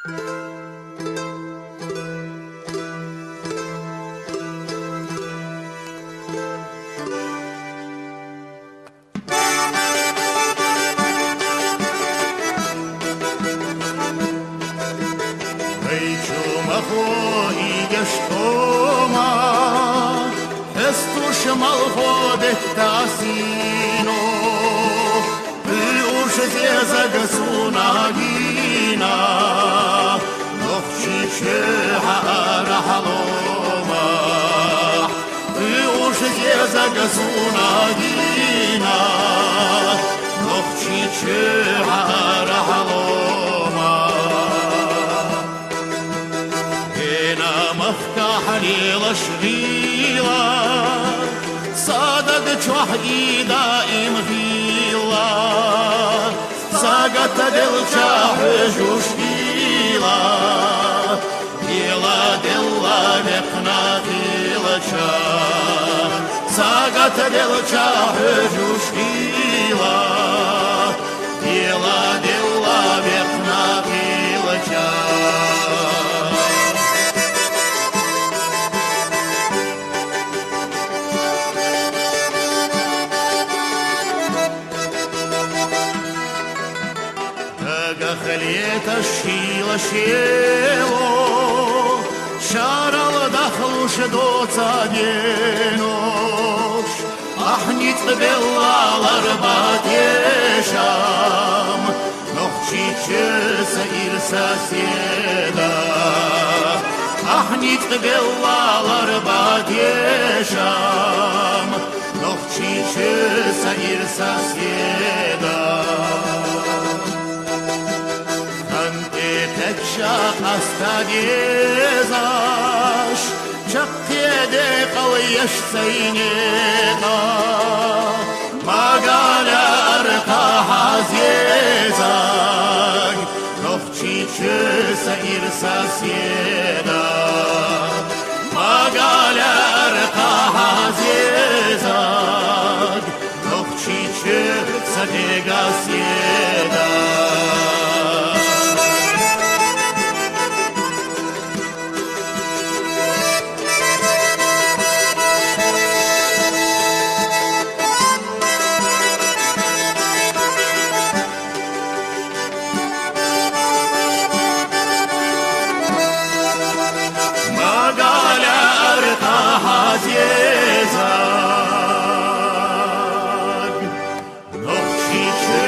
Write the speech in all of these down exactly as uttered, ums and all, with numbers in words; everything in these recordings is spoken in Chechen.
Вай чумахо и гештома, хестуш малхо беттасино, уж зезаг сунагина, нохчи чу хьарахьлома. Уж зезаг сунагина, нохчи чу хьарахьлома. Гена махкахь лелаш гӀийла, садаг чохь и даим гӀийла. Сагатделча хьоьжуш хила, дела делла векхна хилча. Сагатделча хьоьжуш хила, дела делла векхна хилча. Дагах леташ шийла шело, шарал дахлуш доца денош. Ахь ницкъ белла ларба тешам, нохчи чу са ирса седа. Ахь ницкъ белла ларба тешам, нохчи чу са ирса седа. Хан тӀе кхечча къаста дезаш, чаккхе декъал еш цайнега. Магаляр кхахьа зезаг, нохчи чу са ирса седа. Магаляр кхахьа зезаг, нохчи чу са дега седа. Магаляр кхахьа зезаг, нохчи чу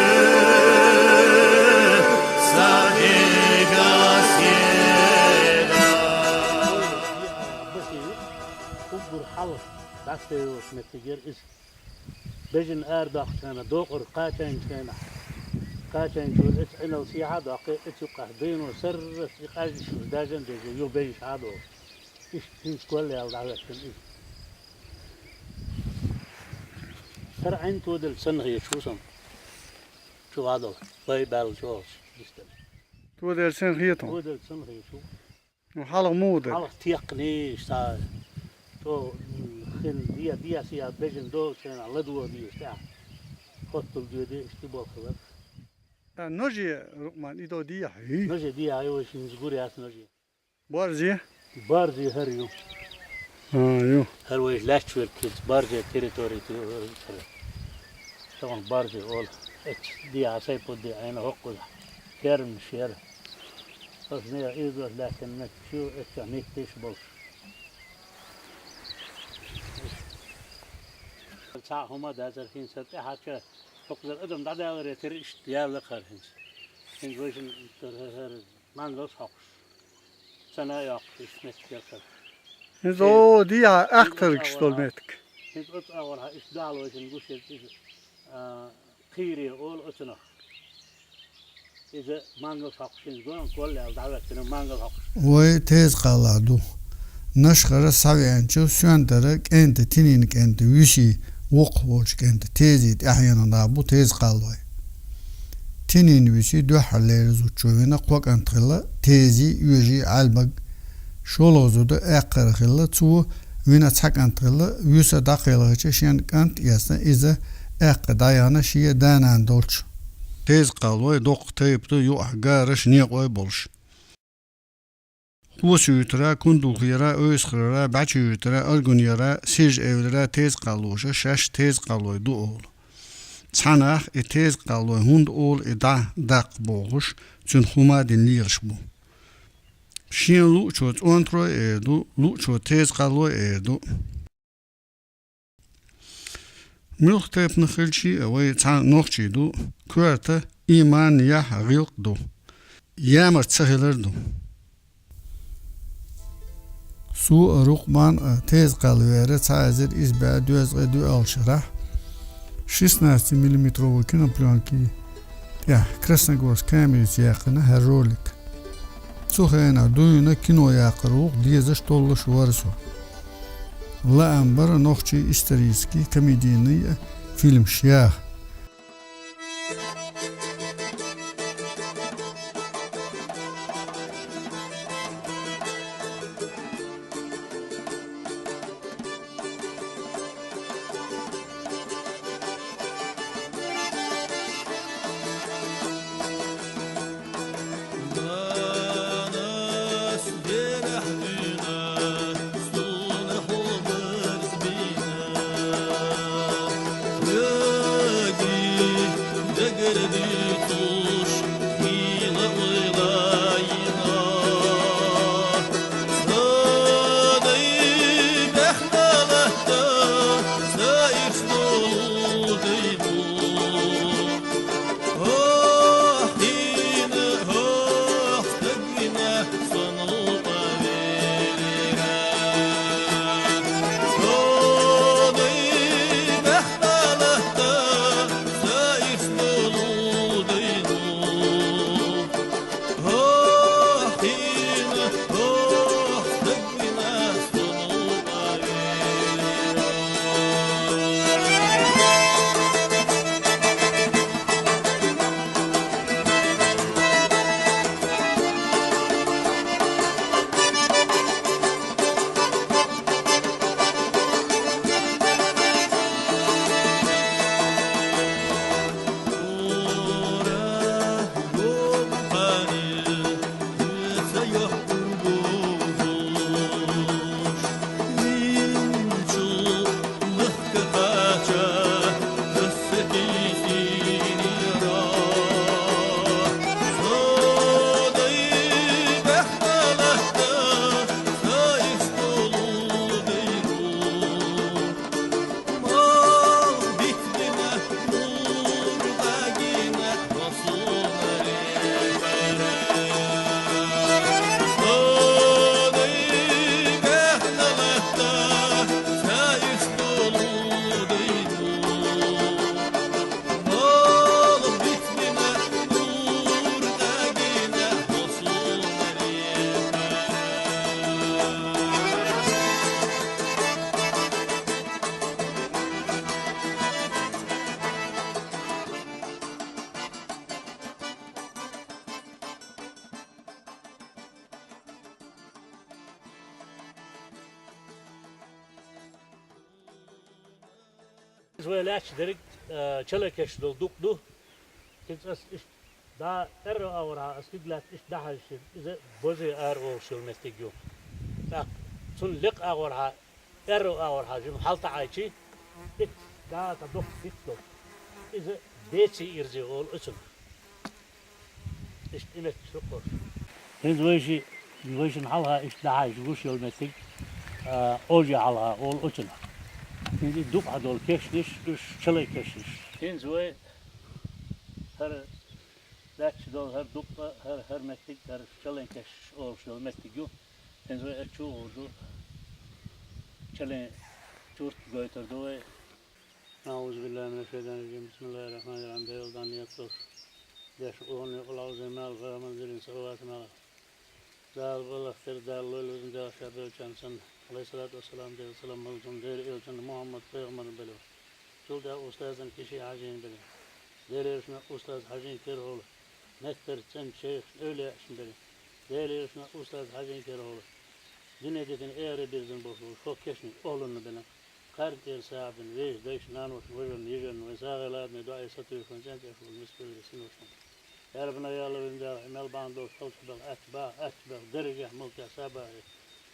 са дега седа. Уггар хьалха дӀасаделлачу меттигера иза. Бежана арадоккхучу хенахь, докъург кхачийначу хенахь, кхачийначу эца Ӏиналла сехьа а доккхий, эца юккъехь дийно сарралц и къаьжнаш уьш даьжна а дезий, юха бежаш хьа а долуш. Иштта хӀинца кол яьлла дӀахӀоьттина иза. ХӀара Ӏин тоделча санна хеташ ву суна. Чу вадала, бай баьлла чӀогӀачу дистана. Тоделча санна хеташ ву? Тоделча санна хеташ ву. Ну, хьалха муха дара? Хьалха текхнийша цхьа, то, м, хин де, де сехьа бежана долчу хенахь ладогӀа дезаш тӀехь. Хоттал доьде, иштта болх хилар. А, ноже, Рукъман, и до дехьа, хӀий? Ноже дехьа, йо, шинца гур яц ноже. Борзе? Борзе хӀара ю. А, ю. ХӀара вайша лаьтташ верг кхин борзе территори тӀе ю хӀара. Тахана борзе олу. Эццахь дехьа Сайпудди Ӏийна хӀокхузахь. Фермаш яра. Аса нехан иза лаьттина меттигаш ю, эццахь меттигаш болуш. Цхьа а хӀума дацара хӀинца тӀаьхьарча, хӀокхузара адам дӀадаларе тера иштта яьлла кхара хӀинца. ХӀинца вайшинна тера хӀара мангалш хьокхуш. Цана а йоккхуш, иштта меттиг яра хӀара. ХӀинца, о, дехьа ахтаргаш долу меттиг. ХӀинца оцу агӀор хьан иштта дуьхьал вайшинна гуш яра иза, а, кхийре олу оцунах. Иза мангалш хьокхуш, хӀинца гонах кол яьлла дӀахӀоьттина мангалш хьокхуш. Вай Теза-Кхаллахь ду. Нашхара схьавеанчу Соьнтара кӀентан, Тинин кӀентан вуьший, воккхах волчу кӀентан Тезин тӀаьхьенах нах бу Теза-Кхаллой. Тинин вуьси дуьххьарлера зудчо вина кхо кӀант хилла, Тези, Оьжи, Ӏаьлбаг. ШолгӀа зуда аьккхар хилла, цо вина цхьа кӀант хилла, вуьса дӀакхелхича шен кӀант а эцна, иза аьккха дӀаяхна шен да-нана долчу. Теза-Кхаллой доккха тайпа ду, юкъахь гараш, некъой болуш. Кхосуьйтара, кундулхера, ойсхарара, бӀачуьйтара, аргунера, сижа эвлара теза кхаллоша шаьш теза кхаллой ду олу. Цхьа нах и теза кхаллой хӀунда олу и дӀа даккха бохуш, цуьнан хӀума а дина лелаш бу. Шен луъучо цӀонтарой эр ду, луъучо теза кхаллой эр ду. Муьлхха тайпанах хилчий а, вай цхьа нохчий ду, коьрта иман, яхь, гӀиллакх ду. Ямарт ца хилар ду. Со а, Рукъман а теза кхалла веара цхьа эзар исс бӀе дезткъе доьалгӀачу шарахь шестнадцатимиллиметровый кинопленки тӀехь Красногорск камерица яьккхина хӀара ролик. Цу хенахь дуьйна кино яккхар ву-кх дезаш, толлуш вара со. Лаам бара нохчийн исторический, комедийный а фильмаш яха. Иза вай лаьтташ дерг, э, чалай кешнаш долу дукъ ду. Иза ас иштта дӀа аьрру агӀорхьа ас хиг лаьтта иштта дӀахьаьжча, иза Божий ара олуш йолу меттиг ю. ТӀаккха цунна лекха агӀорхьа, аьрру агӀорхьа жима хьалта Ӏайчи, итт дӀа тӀе доккха хӀитта долу. Иза Беций ирзи олу оцунах. Иштта и меттигаш ду кхузахь. ХӀинца вайши, вайшинна хьалха иштта дӀахьаьжча гуш йолу меттиг, а, Ӏожий хьалха олу оцунах. ХӀинца и дукъахь долу кешнаш, уьш чалай кешнаш. ХӀинца вай хӀара лаьтташ долу хӀара дукъа, хӀара, хӀара меттиг, хӀара чалайн кешнаш олуш йолу меттиг ю. ХӀинца вай ас чу а гӀур ду, чалайн чурт гойтур ду вай. أعوذ بالله من الشيطان الرجيم. بسم الله الرحمن الرحيم. Делан дан некъ долуш деш олу, къулъаъузу мал фа манзилин салават мала. Дала баллах тера, Дала лойла везан Дала ша беллачарна санна, алейхиссалату вассалам, Делан салам-маршалла Делан элчанна Мухьаммад пайхамарна белла. Цул тӀаьхьа устазан киши хьажийна белла. Делан элчанна устаз хьажийна кера хьула. Меттара цӀена шайхашна, эвлияашна белла. Делан элчанна устаз хьажийна кера хьула. Дуьне дитина эхаре бирзина болуш болу шо кешнийн охӀлунна бина. Кхарна тӀера сагӀа бина вежарий, дайшна, наношна, вежарна, йижарна, вайн сагӀий ладаме, доӀий сатуьйсуш вайн цӀен тӀехь волу мискалле синошна. Эрбана ялла вин Дала, мел бахьан долуш толчу бала, аьтту бахьа, аьтту бала, дерригехь мулкехь сабахь,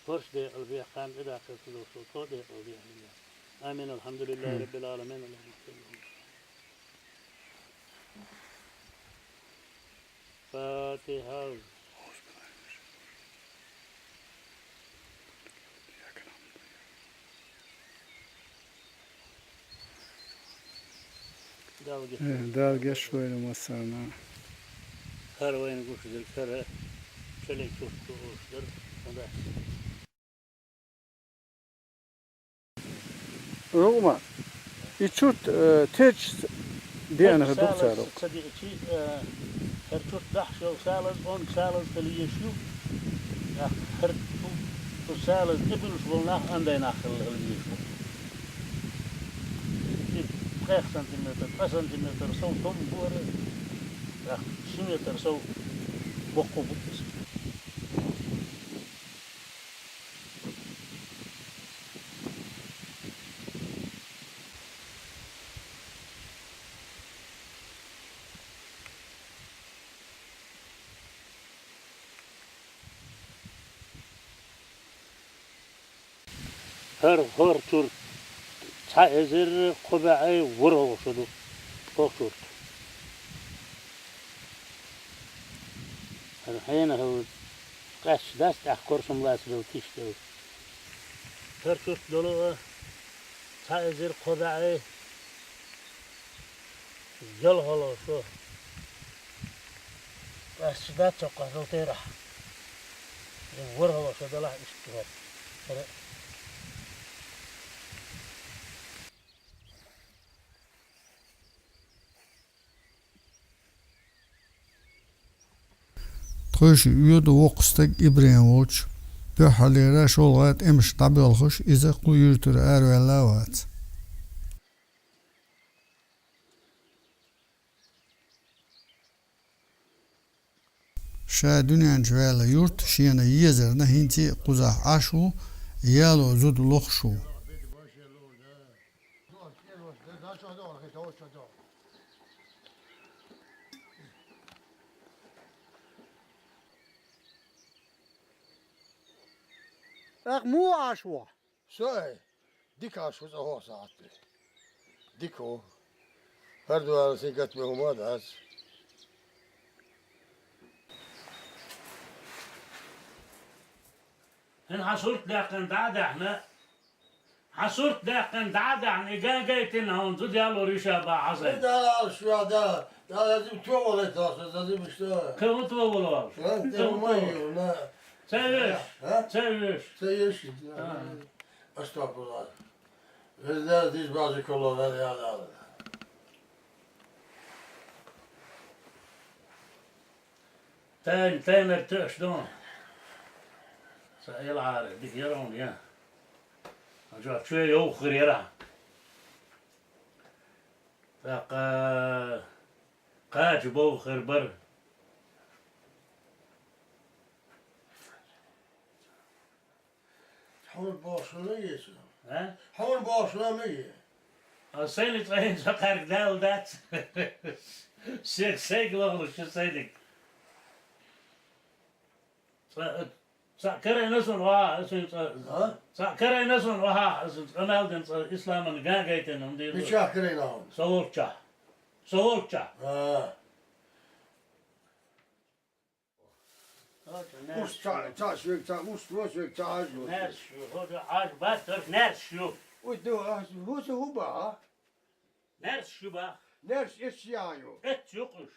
хӀорш декъала бехь, кхана тӀедаккхалц долуш, тхо декъала бехь. Амин, алхьамдулиллахи раббил Ӏаламин. Фатихьа. Дала гечдойла. Э, Дала гечдойла массарна. ХӀара вайна гуш дерг, хӀара шале чурт ду олуш дара, хӀунда? Лукъма, и чурт, э, теча деана хӀара дукха цара. Ца диъчи, э, хӀара чурт дахьаш йолу салаз, онда салаз хила езаш ю. ТӀаккха хӀара чу, цу салаз тӀе буьлуш болу нах андай нах хила, хила езаш бу. Ткъех сантиметр, ткъа сантиметр сов том бу хӀара, тӀаккха ши метр сов боккха бу иза. ХӀара, хӀара чурт цхьа эзар кхо бӀе ворхӀалгӀа шо ду, хӀокху чурт. ХӀара хьенан хӀума къаьсташ дац, тӀаккха корсам лацабелла тишделла. ХӀара чурт долу а цхьа эзар кхо бӀе ялхалгӀа шо. Ас чу дац цоккхах долу терахь. ВорхӀалгӀа шо делахь иштта хӀара. ХӀара. Тхойшиъ оьду воккха стаг ИбрахӀим волчу, дуьххьарлера шолгӀа тӀемаш дӀабоьлхуш, иза кху юьртара араваьлла а вац. Ша дуьнен чу ваьлла юрт шена езарна хӀинца а кхузахь Ӏаш ву, яло зуда лохуш ву. ТӀаккха муха Ӏаш ву? Со ай, дика Ӏаш ву цӀа хӀокху сахьтехь. Дика ву. ХӀара дуьхьал сайн гатбе хӀума а дац. ХӀинца хьан сурт даьккхина дӀа а даьхьна, хьан сурт даьккхина дӀа а даьхьна, и ган гайтина хьуна зуда ялор ю ша бахьа хьан сайн. Да, шу, да, да, лазим чо валай тасса, лазим что? Кхин хӀун тӀе вала валуш? А, кхин хӀун тӀе вала? Ца веш? А? Ца веш? Ца веш? А. Астагфируллах. Везде диш бажи коло вер яла. Тайн, тайнар тоьаш ду. Ца элахьара, дика яра хьуна, я. Хьан чохь чоь йовхар яра. ТӀаккха кхача бовхар бара. Хьуна бохуш ма ю иза. А? Хьуна бохуш ма ю. А сайна цӀа хӀинца кхаьрга дала дац. Шех сайга лохлуш шу сайниг. Цкъа, цкъа карайна сон ваха, ас хӀинца цкъа. А? Цкъа карайна сон ваха, ас хӀинца къамел дина цкъа исламан ган гайтина хӀума дийр ду. Мичахь карайна хьуна? Со волччахь. Со волччахь. А. Уьш ца, ца шуьга, ца уьш, ца шуьга, ца Ӏаж ю. Наьрсаш ю, хӀо ду Ӏаж бац, уьш наьрсаш ю. Уй, ду, а, хӀу ца хӀу баха? Наьрсаш ю баха. Наьрсаш эцаш яхьа ю. Эцаш ю уьш.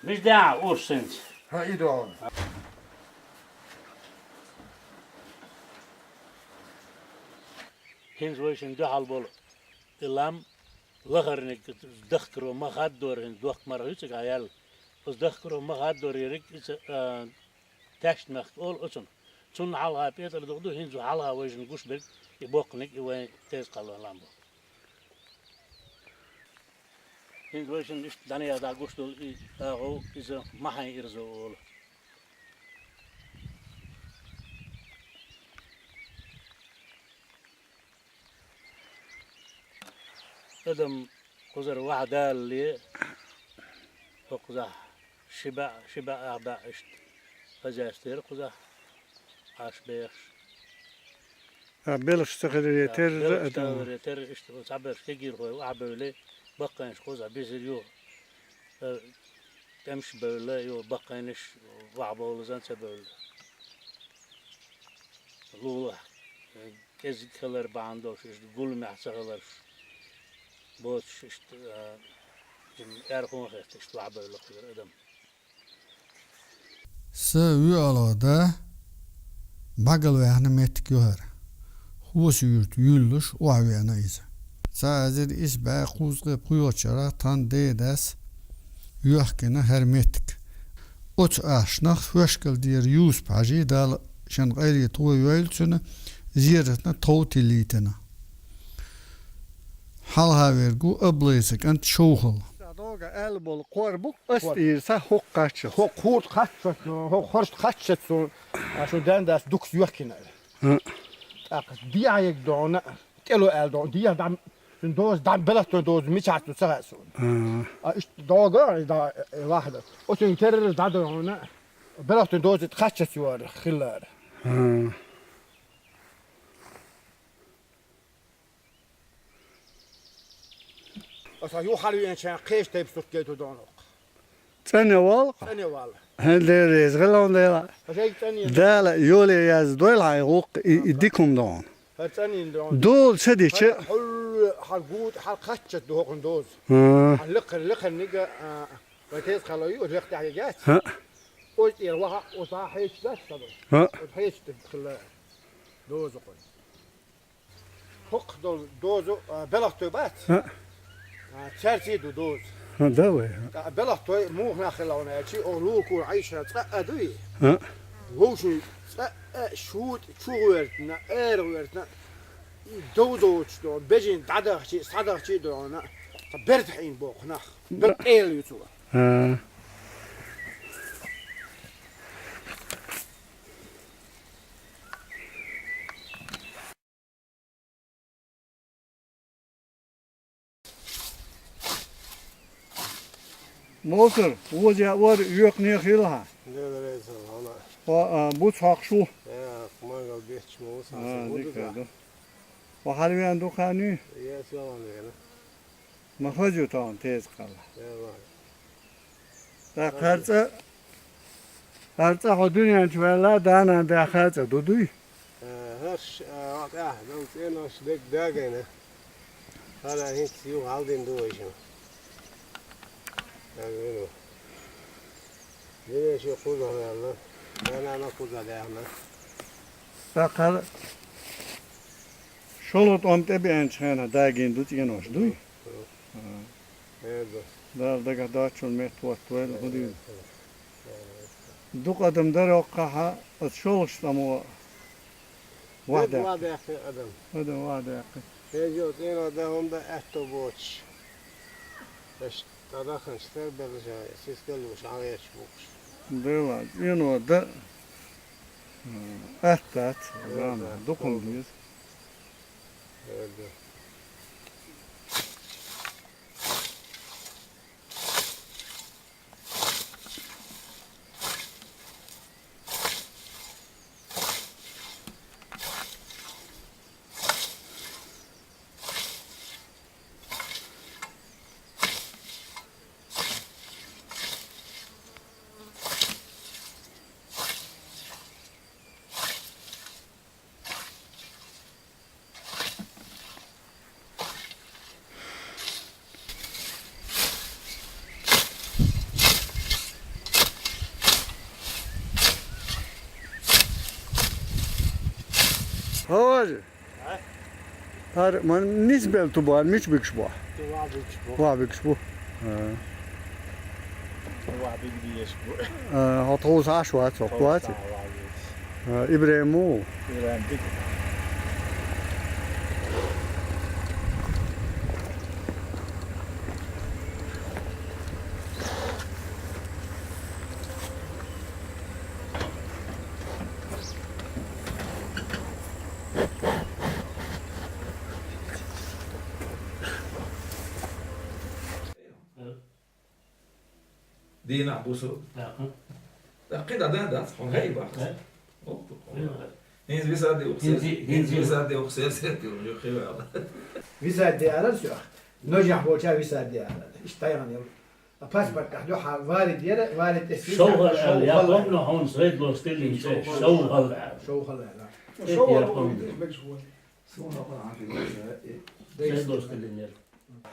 Мижда уьш синца. ХӀа, и ду. ХӀинца вай шина дуьхьал болу и лам лахарниг дахкаро ма хаддора, хӀинца дохка марха ю цига яьлла. Оцу дахкаро ма хаддора ерриг иза, а, Таьшта-мехка олу оцунах. Цунна хьалха петар дукха ду, хӀинца хьалха вайшинна гуш берг и боккханиг, и вайн теза кхаллон лам бу. ХӀинца вайшинна иштта дӀанеха дӀа гуш долу и агӀо, иза Махьайн ирзо олу. Адам Кхузара ваха далале, хӀо кхузахь ши баьӀ, ши баьӀ, ах баьӀ иштта хозяйство яра кхузахь, Ӏаш бехаш. А белхаш ца хиларе, да, терра белхаш ца хиларе, терра иштта цхьаберш кегийрхой ваха бевлла, баккхайнаш кхузахь бисир ю, э, тӀемаш бевлла ю, баккхайнаш ваха бовлазан ца бевлла. Лулахь, э, кӀезиг хилар бахьана долуш, иштта гуламехь ца хиларш боцуш, иштта, а, жима аьрхун хетта, иштта ваха бевлла кхузара адам. Сан воьалгӀа да бӀагалваьхна меттиг ю хӀара. Хоси-Юьрта юьллуш охьавеана иза. Цхьа эзар исс бӀе кхузткъе пхоьалгӀачу шарахь тхан дедас йоьхкина хӀара меттиг. Оцу ахчанах Хошкал-Дера Юсуп-Хьажи, Дала шен къайле тхо йойла цуьнан, зератна тхов тиллийтина. Хьалха верг ву Аблайса кӀант Шовхал. Сан догӀа аьлла болу кхор бу, ас тӀера сан хӀокху кхаччалц. ХӀокху хӀорш кхаччалц, хӀокху хӀорш кхаччалц суна, а, шун ден-дас дукхас йоьхкина аьлла. ХӀаъ. ТӀаккха дехьа ерг догӀна, тӀело аьлла догӀна, дехьа дӀа, цуьнан доза дӀа, белхатойн доза мичахь ду ца хаьа суна. А. А, иштта догӀа, и да, и вахьда. Оцуьнан терра дӀадогӀна, белхатойн доза кхаччалц йора хиллера. А. Аса юххьал веанча кхечу тайпа сурт гайту догӀна воккха. ЦӀанъян валла? ЦӀанъян валла. ХӀан, Дела реза хила хьуна, Дела. Аса и цӀанъян. Дала йоле яздойла хьайн гӀуллакх и, и дика хӀума догӀна. ХӀара цӀанъян догӀна. Дола ца дича. ХӀара хьул, хьан гуд, хьан кхаччалц ду хӀокхуьнан доза. А. Хьан лекхар, лекхарниг а, вай теза кхало ю, лекха тӀехь егӀац. ХӀаъ. Оцу тӀера ваха, оцу хьеча дац сан доза. ХӀаъ. Оцу хьеча дерг хилла доза кхуьнан. ХӀокху долу доза, а, белхатой бац? ХӀаъ. А, цаьрций ду доза. ХӀаъ, да вай, хӀаъ. ТӀаккха белхатой муха нах хила хьуна аьлчи, оха лулахула Ӏийша цкъа а дуй? ХӀаъ. Вовшийн цкъа а шуьйта чу гӀоьртина, ара гӀоьртина, и дов доцуш догӀна, бежина дӀадахчий, схьадахчий догӀна, цхьа берда хьийна боху нах. Берда къела ю цо. ХӀаъ. Мовсар, вуза яа вара, йоькхане хилла хьан? Дела реза хила хьуна. Хьо, а, буц хьокхуш ву? Э, мангал бетташ ма ву сан. А, дика ду. Хьо хьалавеана ду кхаьнний? Э, сийлахь веана. Ма хаза ю тахана теза кхалла. Э, ва. ТӀаккха хӀара цӀа, хӀара цӀа хьо дуьнен чу ваьлла, да-нана даьхна цӀа ду дуй? Э, хӀорш, э, вакъа, дал цӀенош дерг дагайна. ХӀара хӀинца юха хьалдина ду вай шуна. Дагайна. Дуьнен чу кхузахь ваьлла, да-нана кхузахь даьхна. ТӀаккха хӀара шолгӀа тӀом тӀебеанчу хенахь дагийна ду цӀенош дуй? Мгм. Ага. Дала дагахь доцчул метта хӀоттавойла, хӀун дийла. Дукха адам дара оккхахьа, оцу шолгӀачу тӀамо вахьдаьккхи. Вахьдаьккхи адам. Адам вахьдаьккхи. Хеза йо, цӀено дан хӀума дан аьтто боцуш. Аша дӀадаханчу тера белла жа, сискал луш, Ӏан гӀерташ бу уьш. Дела, цӀено дан атта дац, зама, дукха хӀума деза. ХӀора! А? ХӀара, ма нисбелла ту боху, мича буьгуш боху? Ту ван буьгуш бу. Ван буьгуш бу. А. Ван буьгуш бу. А, хьо тховса Ӏаш вац, хӀокху вац? Тховса ван буьгуш. А, ИбрахӀим ву? ИбрахӀим дика. Дийнахь бусу. ТӀаккха? ТӀаккха кхин дӀа дан дац, хьуна хӀей бахьа. Э? Оп, оп. ХӀинца висадди ухсер. ХӀинца, хӀинца хӀинца. Висадди ухсер, сетил, хи ваьлла. Висадди арар сох. Ножехь болча висадди арар. Иштта тайгӀан ял. А паспорт тӀехь дуьхьа валид яра, валид эсси. Шовхал аьлла, я помню, хьуна Саид лош тиллин цӀе, шовхал аьлла. Шовхал аьлла. Эт я помню. Саид лош тиллин яра.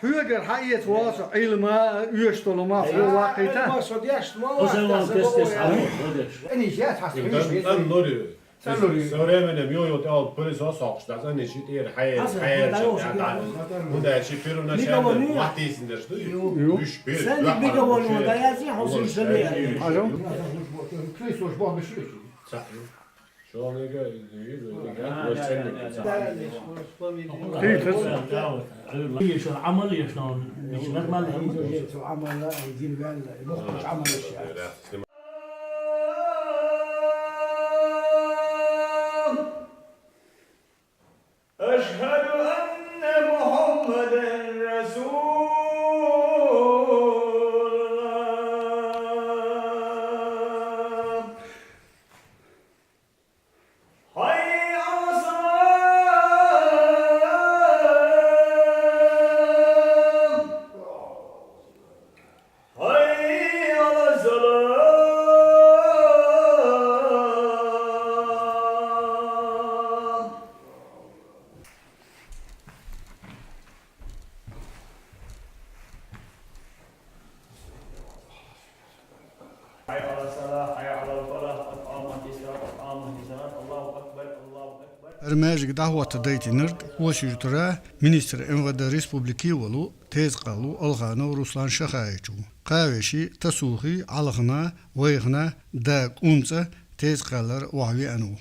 Хьоьгара хьаэца вола со Ӏилма, оьшуш долу ма, хьо ваккхийта. Хьо сайн ван тес-тес хьан ван, хьо деш. Ани, я, хьа, Ин дан, дан лори. Со временем йо-йо тӀе алба пылесос соккхуш дац, ани ши тӀера хьаер, хьаер чу, я, да. ХӀунда аьлча первоначально латтийсина дерш ду. Уьш бир. Санна мегафон да яци, хьо син шали. Алло. Пылесос боху меши. Ца. Шо мега, мега, мега, мега. Ишан Ӏамал еш нах, миш нормально. Ишан Ӏамал, дин ваьлла, мухкуш Ӏамал еш. أشهد أن محمدا رسول الله. حي على الصلاة. حي على الصلاة. حي على الصلاة، حي على الفلاح، قد قامت الصلاة، قد قامت الصلاة، الله أكبر، الله أكبر. ХӀара маьждиг дӀахӀотта дайтинарг Хьоса-Юьртара министр МВД республики волу Тезакъалу Алханов Руслан Шахаевич ву. Кхавеши, тасухи, Ӏалхана, вайхана, да кӀунца Тезакъалара охьавеана ву.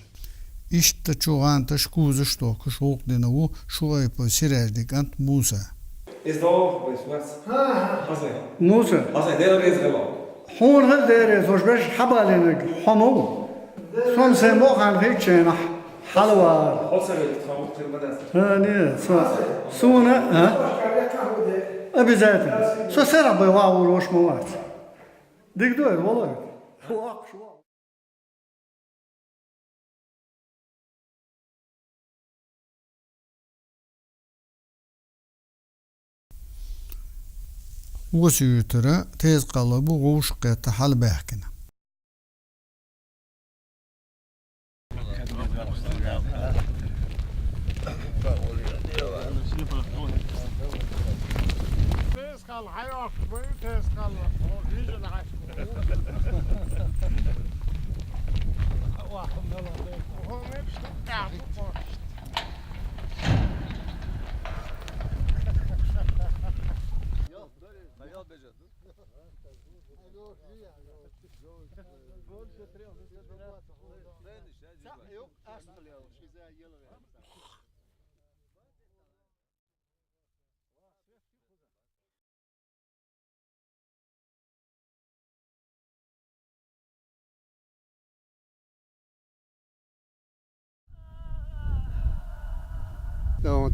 Иштта чу гӀанташ, кузаш тохкуш гӀуллакх дина ву Шуайпов Сираждин кӀант Муса. Иза догӀу вайс вац. Хаза. Муса. Хаза, Дела реза хила. Хьуна хаза, Дела реза, хӀуш беш хьабалийнарг хьо ма ву. Сон сайн бокъан хӀитченахь хьалавара. Хьо ца хилча, тхан вукхир ма дац. ХӀа, не, со, суна, а? Обязательно. Со сарахь бай вагӀур вош ма вац. Дика ду, валой. Воккхуш ву. Хьоса-Юьртара Тезакъалла бу вовшахкхетта хьалабаьхкина. Тезакъалла хьайоккхуш бу, Тезакъалла. О, вижен хьаьшка. О, мегаш ду, тӀаьхьа бу, о.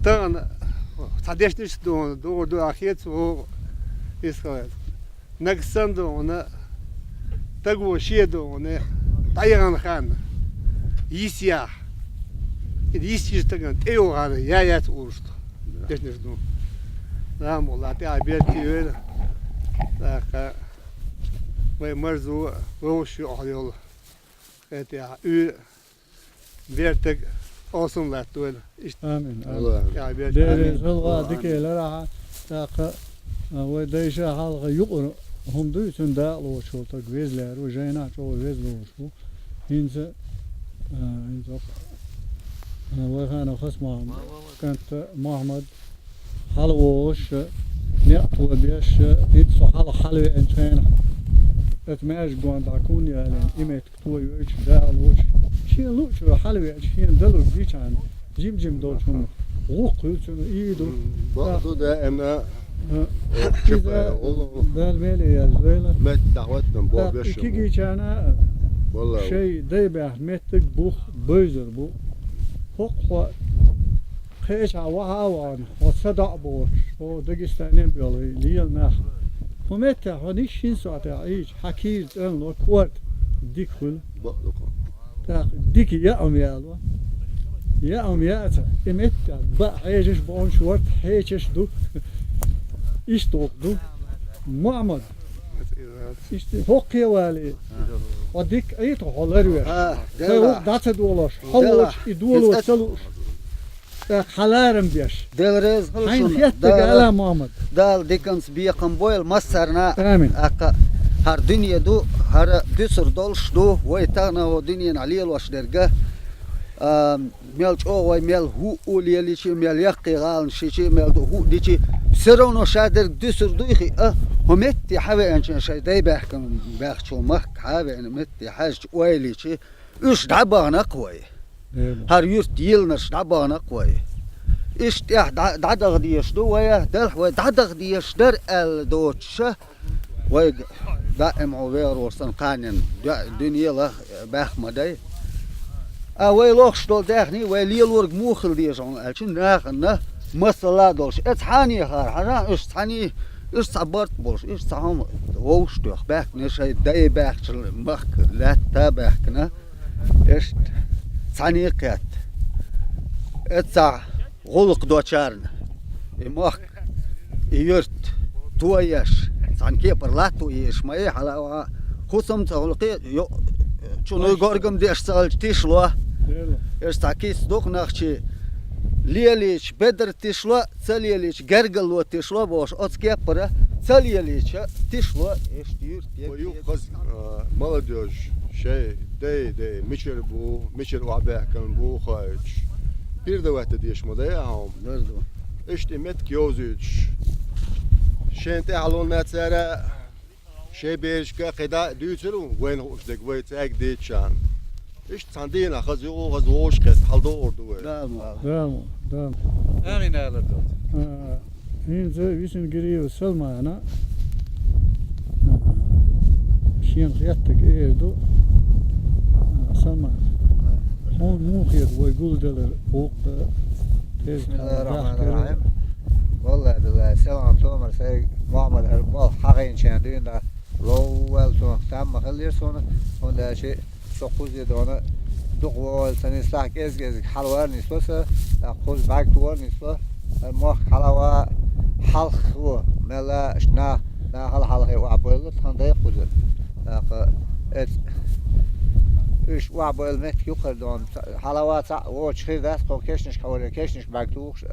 Тахана цхьа дешнаш ду, дугӀур ду ахец ву исхалат. Нагсан ду хьуна, таго ше ду хьуна, дӀаяхана хан, йис яхь. Ида йис йиш таган тӀейогӀана я яц урушта. Дешнаш ду. Рамулла, тӀе а берти вела. ТӀаккха вай марзо вовшаш ю ахьа йолу. ХӀетахь уьйр бертаг осум латтавойла. Иштта. Амин, амин. Аллах. Я бертаг. Дерриг амин. ЗулгӀа дикелара ахьа, тӀаккха, а, вай дайша хьалха юкъара хӀума дуй, цуьнан дакъа лоцуш волу стаг веза лаьрра ву, жайнахь чӀогӀа веза лоруш ву. ХӀинца, а, хӀинца вай хана Хасмахьмад, кӀанта Мохьмад, хьалавогӀуш, некъ тобеш, хӀинца со хьалха хьалавеанчу хенахь, оцу маьждиг гонна дӀа кун ялийна, и меттиг тойойтуш, дала лучу, шен луучура хьалавеача, шена далург дийчхьана, жим-жим долчу хӀума гӀуллакх хуьлу цуьнан, и ду. Бакъду даима. А, иза Дала меле яьлла вайла. Меттиг дӀахӀоттам, бо беш. Кигичарна шайн дай баьхна меттиг бух бевзар бу. ХӀокху хьо кхечахь вахьа а вахана, хьо са доӀа боцуш, хьо Дагестане а боьлхий, лела нах. Хьо метта, хьо ниш шин соӀа тӀехь Ӏийча, хьан кийра цӀенло, корта дика хуьлу. Бакъ ду-кх. ТӀаккха дика яа ма яало. Яа ма яаца, и метта баа хьежаш бохуш ворта хьечаш ду. Иштта гӀуллакх ду. Мухьаммад. Иштта хӀокхе вале. Хьо дика Ӏийта, хьо ларвеш. А, хьо делла. ВукхӀ дӀа ца долош, хьо Делла. Воцуш, и доло Иза ца лууш. ТӀаккха хьан ларам беш. Дела реза хуьлда Хьайна шуна. Хетта Дала, гала, Мухьаммад. Дала диканца бекхам бойла массарна. Амин. ТӀаккха хӀара дуьне ду, хӀара дуьсур долуш ду, вай тахана хӀокху дуьненахь лелош дерг. А, мел чӀогӀа вай, мел хӀуъу лелийча, мел яккхий гӀаланаш йича, мел ду хӀуъу дича, все равно ша дерг дуьсур дуй хиъа, хӀокху метте хьан веанчун шайн дай баьхкина баьхчул махка хьан а веана метте хьаьжча ойла йича, уьш дӀабахана-кх вай. Эла. ХӀара юьрт йиллинарш дӀабахана-кх вай. Иштта тӀехь дӀа-, дӀадаха дезаш ду вай, делахь вай дӀадаха дезаш дара аьлла доцуша, вайга даим хьо вегӀар ву сан кханен дуьнела баьхка ма дай. А вай лохуш долу даьхний, вай лелорг муха хила деза хьуна аьлча, нахана масала а долуш. Эца хьанехара, хьажа, уьш цхьаьний, уьш цхьа барт болуш, уьш цхьа хӀума вовшах тоьхна баьхкина, шайн дай баьхча махка лаьтта баьхкина. Иштта цхьаьний кхетта. Эццахь гӀуллакх дочарна и мохк, и юрт тоеш, цхьана кепара латто езаш ма яй хьала а ваха, кху сам ца хуьлу кхе, йо-, чу нуй горгам деш ца хилча тишло. Эш цхьа кица дукха нах чи лелийча бедар тишло, ца лелийча гергало тишло бохуш, оцу кеппара ца лелийча тишло, иштта юьрт Вай юха хаза, а, молодёжь, шайн дай, дай, мичара бу, мичара охьабаьхкина бу хаийтуш. Передавать дан дезаш ма дай а хьуна. Дара ду. Иштта и меттиг йовзуьйтуш. Шен тӀаьхьалонна цара шайн берашка кхидӀа а дуьйцур ву, вайна хууш дерг вай цаьрга дийцчарна. Иштта цхьана дийнахь хаза юкъа, хаза вовшахкхетта хьаладогӀур ду вай. Да, ма. Да, ма, да, ма. Амин, алар долду. А, хӀинца Висингириев Салмана, а, шена хеттарг эр ду, а, Салман. Хьуна муха хета вай гулдалар вукху теза Бисмиллахир-рахманир-рахим. Валлахи, биллахи, Салман Томар сайга Мухаммад хӀара болх хьахийначарна дуьйна ловвал суна, там ма хиллера суна, хӀунда аьлча со кхуза дона дукха вогӀийла ца нислахь, кӀезиг-кӀезиг хьалавар нисло сан, тӀаккха кхуза бӀаьрг тохар нисло, хӀара мохк хьалава хьалха ву, мелла нах, нахала хьалхе охьабевлла, тхан дай кхузара. ТӀаккха эц-, уьш охьабевлла меттиг юккъера дона, хьалава цхьаъ воцуш хир дац, кхо кешнашка хьовре, кешнашка бӀаьрг тухуш,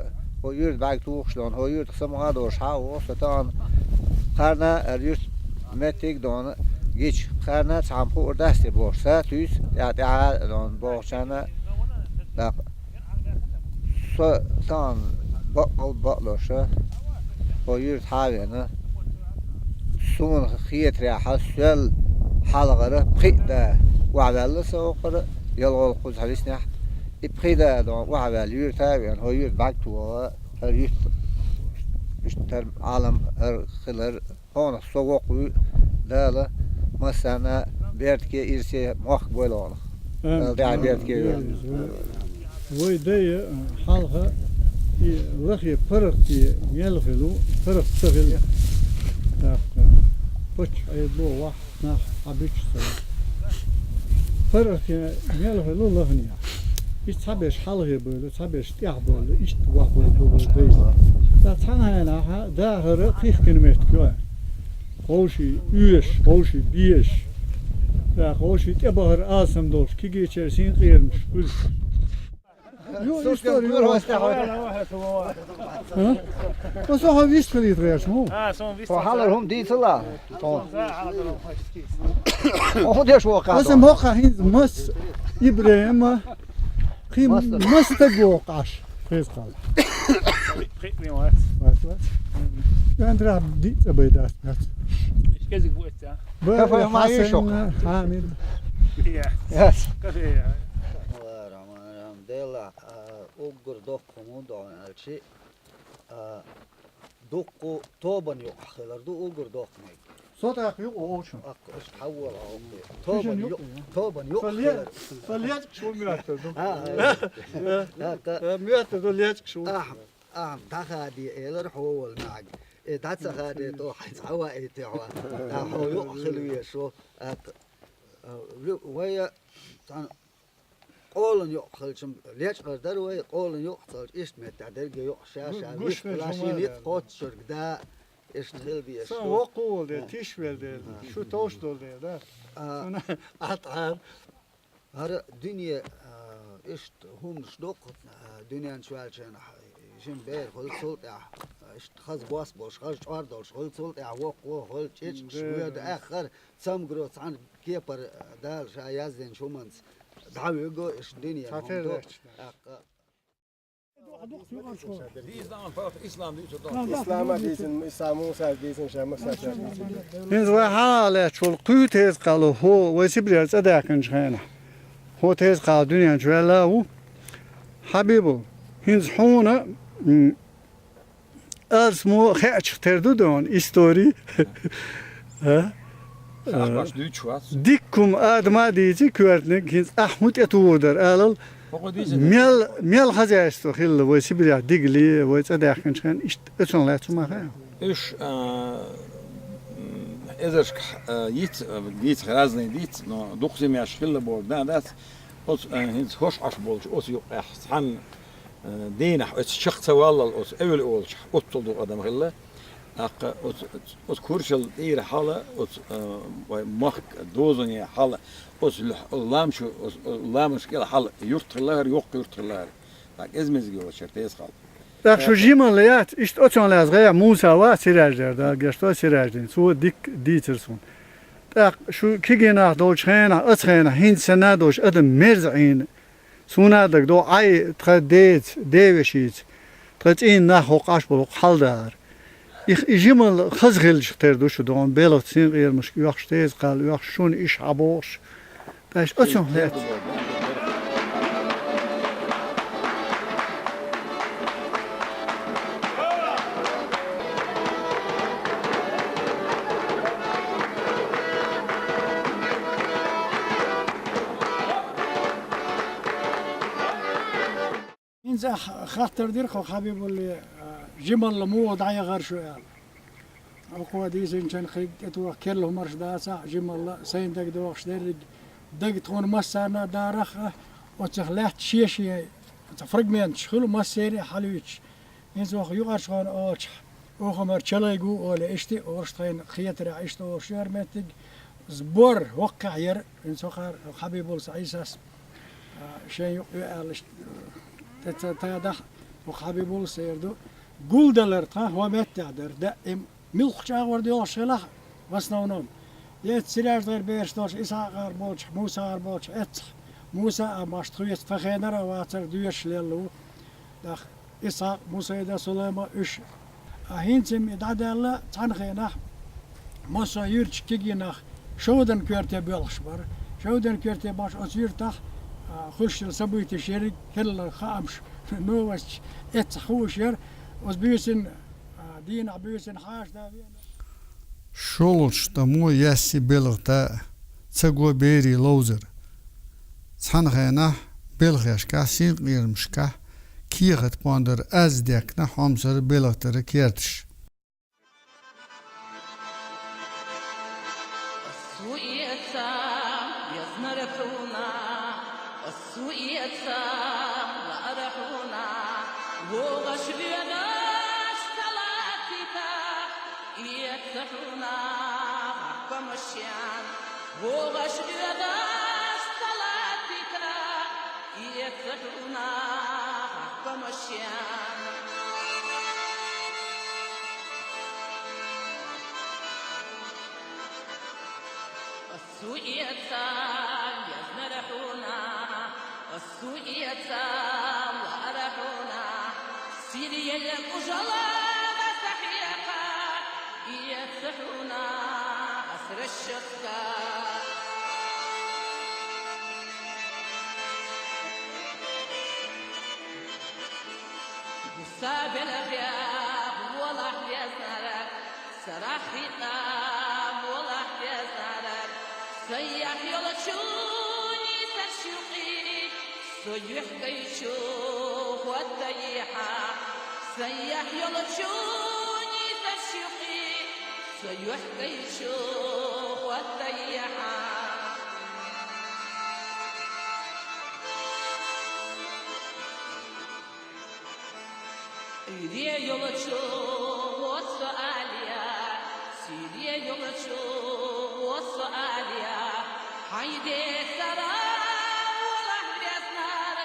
хӀо юьрта бӀаьрг тухуш дона, хӀо юьртах самукъа а долуш хьа а ву, со тахана кхарна ара юьрта меттиг а дона гича, кхарна цхьамма хуур дац те бохуш, са туьйсу тӀаьхьа-тӀаьхьа а дона бохучарна, тӀаккха со тахана бакъал бакъдоша, хӀо юьрта хьа а веана, суна хетарехьа, соьл хьалхара пхиъ да охьаваьлла сан вокхара, ялхолгӀа кхуза хьан виснехь, и пхи да а дона охьаваьлла юьрта а веана, хӀо юьрта бӀаьрг тоха, хӀара юьрта, иштта хӀара Ӏалам, хӀара хилар, хьонах со воккха вуьйу, Дала массарна беркате, ирсе, мохк бойла хьонах. Дала тӀаьхьа беркате войла. Вай дай, а, хьалха и лахе паргӀате мел хилу, паргӀат ца хилла. ТӀаккха паччахь Ӏедало вахь нах хьабуьтуш ца. ПаргӀате мел хилла лахнехь. Иштта цхьаберш хьалхе бевлла, цхьаберш тӀехь бевлла, иштта вахь бевлла ду вай дайша. Ткъа цхьана хенахь дахар кхихкина меттиг ю. Ховший оьшуш, ховший безаш. ТӀаккха ховший тӀебахар алсам долуш, кегийчеран синкъерамаш хуьлуш. Ю, история ю. А? Аса хьо вист хилийта гӀерташ ма ву? А, сон вист. Хьо хьалар хӀума дийцала? Сон. Хьо хӀун деш воху? Аса хӀокху хӀинца мас ИбрахӀима, кхин мас стаг воху Ӏаш. Кхеза кхалла. Кхин вин вац. Вац, вац. Мгм. Вайн трахь диъ цӀа бай дац, дац. Ишкезиг бу эццахь. Б-, Кафе ма Хьасан, йиш хьо. Хьамид. Я. Яц. Кафе, я. Бисмиллахир-рахманир-рахим. Делахь, а, уггар доккха хӀума ду аьлчи, а, дуккха тобанна юкъахь хилар ду уггар доккха мег. Со тӀаккха юкъа вовчун. Аккха, аша хьаввала хьо. Тобанна юкъа, юкъа, я. Тобанна юкъа хилар. Со ле-, со лечкаш ву моьттур ду. А, а. ТӀаккха. Э, моьттур ду, лечкаш ву. Ахьа, ахьа, дӀахаде элар хьо волу нахьга. Э, дӀа ца хадийта, хьайца хьаваийта хьо. А, хьо юкъ хила везаш ву. ТӀаккха, а, вай цхьана къолан юкъ хилча, лечкъар дара вай, къолан юкъ ца хилча, иштта меттехь дерриге юкъ ша-ша гуш вист хила, шен ницкъ кхоччург да, иштта хила дезаш ду. Сан воккхаволу дела, тиша велла дела, шу товш долу дела, да? А, Ӏа тӀара. ХӀара дуьне, а, иштта хӀуманаш дукха, а, дуьнен чу ваьллачарна жима бер хуьлу, цул тӀаьхьа, а, иштта хаза бос болуш, хаза чӀор долуш хуьлу, цул тӀаьхьа воккхо хуьлу, чӀичкаш, воьду, аьххар, цамгаро цхьана кепара, а, Дала ша яздинчу хӀуманца дӀавуьгу, иштта дуьне хӀума ду. ТӀаккха Ислам дийцина, Иса Мусас дийцина, ша Мусас дийцина. ХӀинца вай хьалха лаьтташ волу кхуьйтаза кхало хӀо вай Сибрера цӀа даьхкинчу хенахь. ХӀо теза кхало дуьнен чу ваьлла а ву. Хьабибул, хӀинца хьуна, м, алсамо хеачех тера ду дона истори. А? Ахь баш дуьйцуш вац. Дикка хӀума адама а дийци, коьртаниг, хӀинца ахь хӀун тӀетухур дара алал, хӀокхо дийцина мел, мел хозяйство хилла вай Сибрехь дигали, вай цӀа даьхкинчу хенахь, иштта оцунах лаьцна хӀума хаьа? Уьш, а, м, эзаршка, а, йиц, а, дийцах, разный дийц, но дукха зимеш хилла бохург дан дац. Оцу, а, хӀинца хӀорш Ӏаш болчу оцу юкъехь цхьанна, а, дийнахь оцу чекх ца валлал оцу эвла олучохь оццул дукха адам хилла. ТӀаккха оцу, оцу Курчал тӀера хьала, оцу, а, вай махка дозане хьала, оцу луьх-, ламчу, оцу, оцу ламаш кӀел хьала юрт хилла хӀара, йоккха юрт хилла хӀара. ТӀаккха эза-меза йолчара теза кхалла. ТӀаккха шу жималла яц, иштта оцунах лаьцна гӀайгӀа Муса вац, Сираждер, Дала гечдойла, Сираждин, цо дикка дийцира суна. ТӀаккха шу кегий нах долчу хенахь, оцу хенахь, хӀинца санна долуш адам мерза Ӏийна. Суна а дагадогӀу, Ӏай тхан деца, девешица, тхан цӀийнан нах хӀокху Ӏаш болу хӀокху хьалдалар. Их и жималла хаза хилча тера ду шу догӀун, белхаца синкъерамашка оьхуш, теза кхалла оьхуш, шуна иша хьабохуш. Ткъа иштта оцунах лаьцна. ХӀинца ах хаттар дира хьо, Хьабибулле, а, жималла муха дӀаяхара шу аьлла. Оцо дийцинчун кхин тӀетоха керла хӀуманаш дацахь а, жималла, сайна дагадогӀуш дерриг дага тхуна массарна а дарах а, оццах лаьтта шен-шен, оцу фрагменташ хуьлу массеран а хьалуьйцуш. ХӀинца оха юкъарчу хенахь олучохь, оха мара чалайга ву олий, иштта а олуш тхайна хетарехь, иштта олуш яра меттиг, сбор хӀоккхехь яра, хӀинца хӀокхара Хьабибуллас Ӏийсас, а, шен юкъа ю аьлла, иштта, тӀе ца тадахь, хӀокху Хьабибуллас яр ду. Гулдалар тхан хӀокху меттехь дара, даим, муьлхха чӀагӀор доьлхуш хилахь, в основном. Эцу Сираждера бераш долчу, Исхьакъара болчу, Мусагара болчу эццахь, Муса а баш тхоьца тхан хенара а вацара доьшуш лелла ву. ТӀаккха Исхьакъ, Мусайда, Сулайма уьш. А хӀинца-м и дӀадаьлла цхьана хенахь, массо а юьртачу кегий нах Шовдан коьрте боьлхуш бара. Шовдан коьрте баш оцу юьртахь, а, хуьлуш йолу событеш ерриг керла хаамаш, новосташ эццахь хууш яра. Оцу буьйсанна, а, дийнахь буьйсанна хьажа да веана. ШолгӀачу тӀамо яьсси белхата ца го берийн ловзар. Цхьана хенахь белхешкахь, синкъерамашкахь кехат пондар аз дехкина хьомсара белхатара керташ. Ас су эца, язнара хьуна, ас су эца, лаара хьуна, вогӀаш доьдаш талатита, эца хьуна, хьаккамашен, вогӀаш доьдаш талатита, эца хьуна, хьаккамашен. Ас су эца, язнара хьуна, ас су эца, лаара хьуна, сирйелла кужала аса хьекха, эца хьуна, ас расчетка. Гуса белхех волахь везнарг, сарахь хьикъа волахь везнарг, сайх йолчу нийсарш юкъе, со юьхькӀайчу хӀоттайехьа, сайх йолчу нийсарш Юхкайчу оттаяхьа. Иде йолчу осо алия, сиде йолчу осо алия. Хайде сара олах беснар,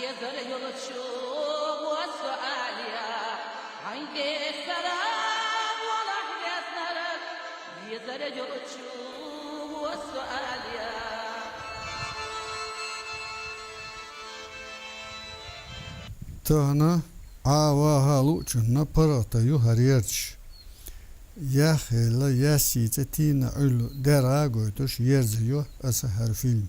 езар йолчу осо алия. Хайде сара олах беснар, езар йолчу осо алия. Тахана Ӏа ваха луучунна паргӀата ю хӀара ерзаш. Яхъелла ясийца тийна Ӏуьллу дерга гойтуш ерза ю аса хӀара фильм.